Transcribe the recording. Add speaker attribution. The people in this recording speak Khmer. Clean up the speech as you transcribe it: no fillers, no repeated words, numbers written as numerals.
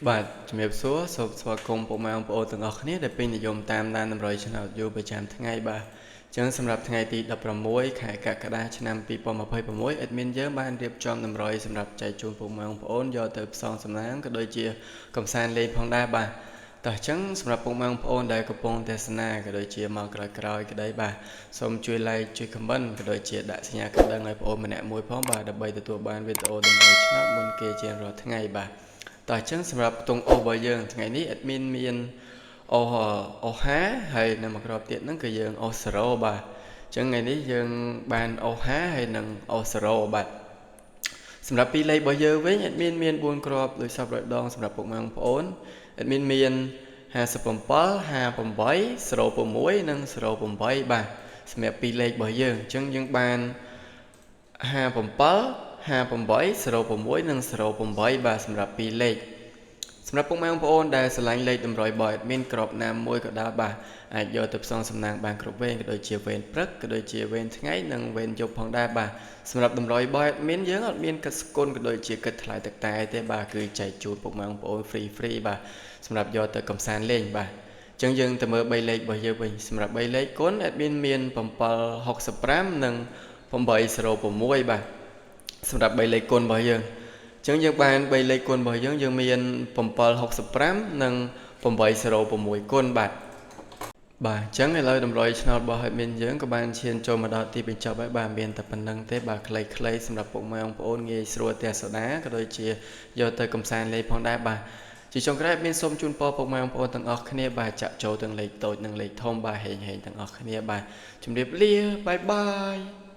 Speaker 1: បាទជំរាបសួរសូមស្វាគមន៍ពុកម៉ែបងប្អូនទាំងអស់គ្នាដែលពេញនិយមតាមដានតម្រុយឆ្នោតយូរប្រចាំថ្ងៃបាទអញ្ចឹងសម្រាប់ថ្ងៃទី16ខែកក្កដាឆ្នាំ2026 admin យើងបានរៀបចំតម្រុយសម្រាប់ចែកជូនពុកម៉ែបងប្អូនយកទៅផ្សងសំណាងក៏ដូចជាកំសាន្តលេងផងដែរបាទតោះអញ្ចឹងសម្រាប់ពុកម៉ែបងប្អូនដែលកំពុងទស្សនាក៏ដូចជាមកក្រោយៗក្តីបាទសូមជួយ like ជួយ comment ក៏ដូចជាដាក់សញ្ញាកណ្ដឹងឲ្យបងប្អូនម្នាក់មួយផងបាទដើម្បីទទួលបានវីដេអូតម្រុយឆ្នោតមុនគេជារាល់ថ្ងៃបាទតោះអញ្ចឹងសម្រាប់ខ្ទង់អូសរបស់យើងថ្ងៃនេះ admin មានអូសអូស5ហើយនៅមួយគ្រាប់ទៀតហ្នឹងគឺយើងអូស0បាទអញ្ចឹងថ្ងៃនេះយើងបានអូស5ហើយនិងអូស0បាទសម្រាប់ពីរលេខរបស់យើងវិញ admin មាន4គ្រាប់ដោយសពរយដងសម្រាប់ពុកម៉ែបងប្អូន admin មាន57 58 06និង08បាទសម្រាប់ពីរលេខរបស់យើងអញ្ចឹងយើងបាន57 58 06និង08បាទសម្រាប់ពីរលេខសម្រាប់ពុកម៉ែបងប្អូនដែលស្រឡាញ់លេខតម្រុយរបស់ admin ក្របណាមួយក៏ដោយបាទអាចយកទៅផ្សងសំណាងបានគ្រប់វេនក៏ដូចជាវេនព្រឹកក៏ដូចជាវេនថ្ងៃនិងវេនយប់ផងដែរបាទសម្រាប់តម្រុយរបស់ admin យើងអត់មានគិតស្គុណក៏ដូចជាគិតថ្លៃទឹកតែទេបាទគឺចែកជូនពុកម៉ែបងប្អូន free free បាទសម្រាប់យកទៅកំសាន្តលេងបាទអញ្ចឹងយើងទៅមើល3លេខរបស់យើងវិញសម្រាប់3លេខគុណ admin មាន765និង806បាទសម្រាប់3លេខគុណរបស់យើងអញ្ចឹងយើងបាន3លេខគុណរបស់យើងយើងមាន765និង806គុណបាទបាទអញ្ចឹងឥឡូវតម្រុយឆ្នោតរបស់ admin យើងក៏បានឈានចូលមកដល់ទីបញ្ចប់ហើយបាទមានតែប៉ុណ្្នឹងទេបាទខ្លីៗសម្រាប់ពុកម៉ែបងប្អូនងាយស្រួលទស្សនាក៏ដូចជាយកទៅកំសាន្តលេងផងដែរបាទជាចុងក្រោយមានសូមជូនពរពុកម៉ែបងប្អូនទាំងអស់គ្នាបាទចាក់ចូលទាំងលេខតូចនិងលេខធំបាទហេងហេងទាំងអស់គ្នាបាទជម្រាបលា bye bye.